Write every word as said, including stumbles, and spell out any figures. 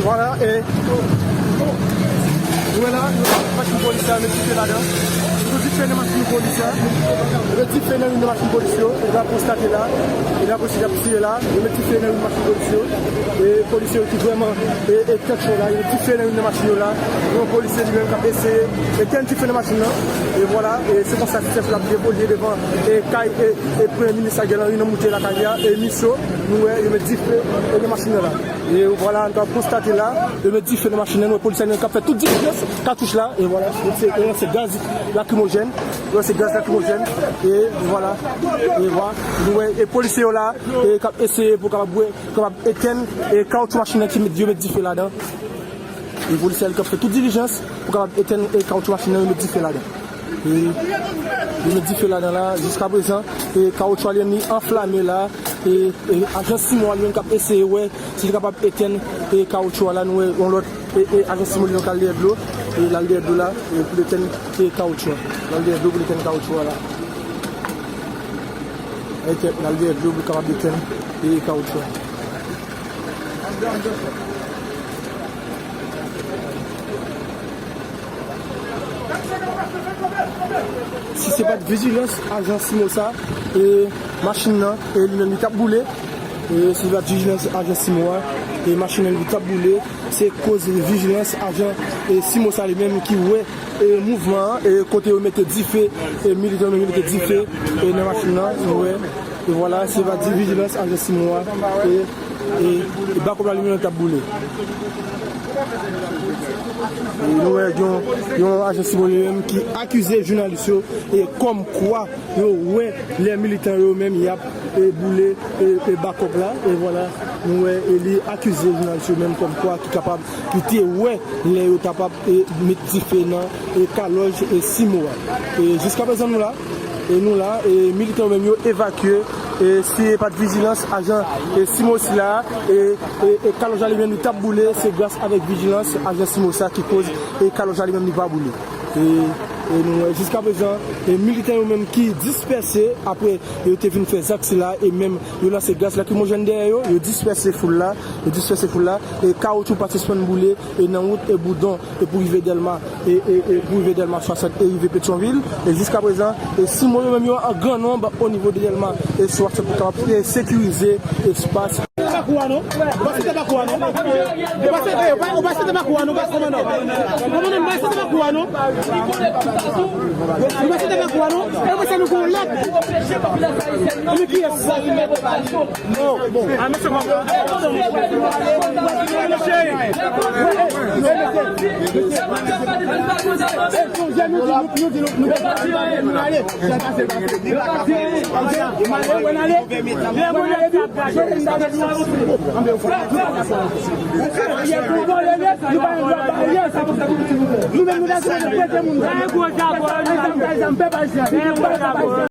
Vwala, e nou wè la, machin polis la, met dife ladan. Tout dife nan machin polis la. Met dife nan youn nan machin polis yo. E n ap konstate la. E n ap tire la. Yo met dife nan youn machin polis yo. E polisye yo ki vrèman e, e tèt cho la. Yo met dife nan youn nan machin yo la. Yon polisye li menm k ap eseye etenn dife nan machin nan. E vwala, e se konsa chèf la ap devolye devan e kay e, e premye minis Ariel Henry nan moute lakay li a. E miso, nou wè, yo met dife e nan machin nan la. E vwala, nou ap konstate la, yo met dife nan machin nan, nou wè polisye yo k ap fè tout dilijans katouch la. E vwala, yo se, yo lanse gaz lakrimojèn, yo lanse gaz lakrimojèn. E vwala, e vwala, nou wè, e polisye yo la, e k ap eseye pou kapab bwè, kapab etenn e kawoutchou machin nan ki met, yo met dife ladan. E polisye yo k ap fè tout dilijans pou kapab etenn e kawoutchou machin nan, yo met dife ladan. E yo met dife ladan la, jiska prezan, e kawoutchou a li menm li anflame la, e, e ajan Simo a li menm k ap eseye wè si li kapab etenn e kawoutchou a la, nou wè yon lòt e, e ajan Simo li menm k al dèyè dlo, e l al dèyè dlo la, e pou l etenn e kawoutchou a. L al dèyè dlo pou l etenn kawoutchou a la. Etenn, l al dèyè dlo pou l kapab etenn e kawoutchou a. Si se pa t vijilans ajan Simo sa, e machin nan, e li menm li t ap boule. E si se pa t vijilans ajan Simo a, e machin nan li t ap boule. Se koz vijilans ajan e Simo sa li menm ki wè e mouvman an, e kote yo mete dife, e militè yo mete dife e nan machin nan, nou wè. E vwala, se pa t vijilans ajan Simo a, e, e, e bakòp la li menm t ap boule. E nou wè yon, yon ajan Simo li menm ki akize jounalis yo, e kòmkwa yo wè lè militan yo menm y ap, e, boule, e, e bakòp la. E vwala, nou wè, e li akize jounalis yo menm kòmkwa ki kapab, ki te wè lè yo t ap, e, met dife nan, e, kalòj, e, Simo a. E jiska prezan nou la, e nou la, e militè yo menm yo evakye, e si e pa t vijilans ajan, e Simo sila, e, e, e kalòj la li menm li t ap boule, se gras avèk vijilans ajan Simo sa ki koz, e kalòj la li menm li pa boule. E, e nou wè, jiska prezan, e militè yo menm ki dispèse apre yo te vin fè zak sila, e menm yo lanse gaz lakrimojèn dèyè yo, yo dispèse foul la, yo dispèse foul la, e kawoutchou pa sispann boule, e nan wout e Boudon, e pou rive Dèlma, e, e, e pou rive Dèlma swasant, e rive Petyonvil, e jiska prezan, e Simo yo menm yo an gran nonb o nivo de Dèlma, e swasant pou kapab, e sekirize espas. Bakou a non. Ou pa site Bakou a non. Ou pa site, ou pa, ou pa site Bakou a non, baz kòmandan. Kòmandan, ou pa site Bakou a non. Ou pa site Bakou a non. E mwen se nou kon lèt. E men kiyès? Non, bon. A, mesye, bon.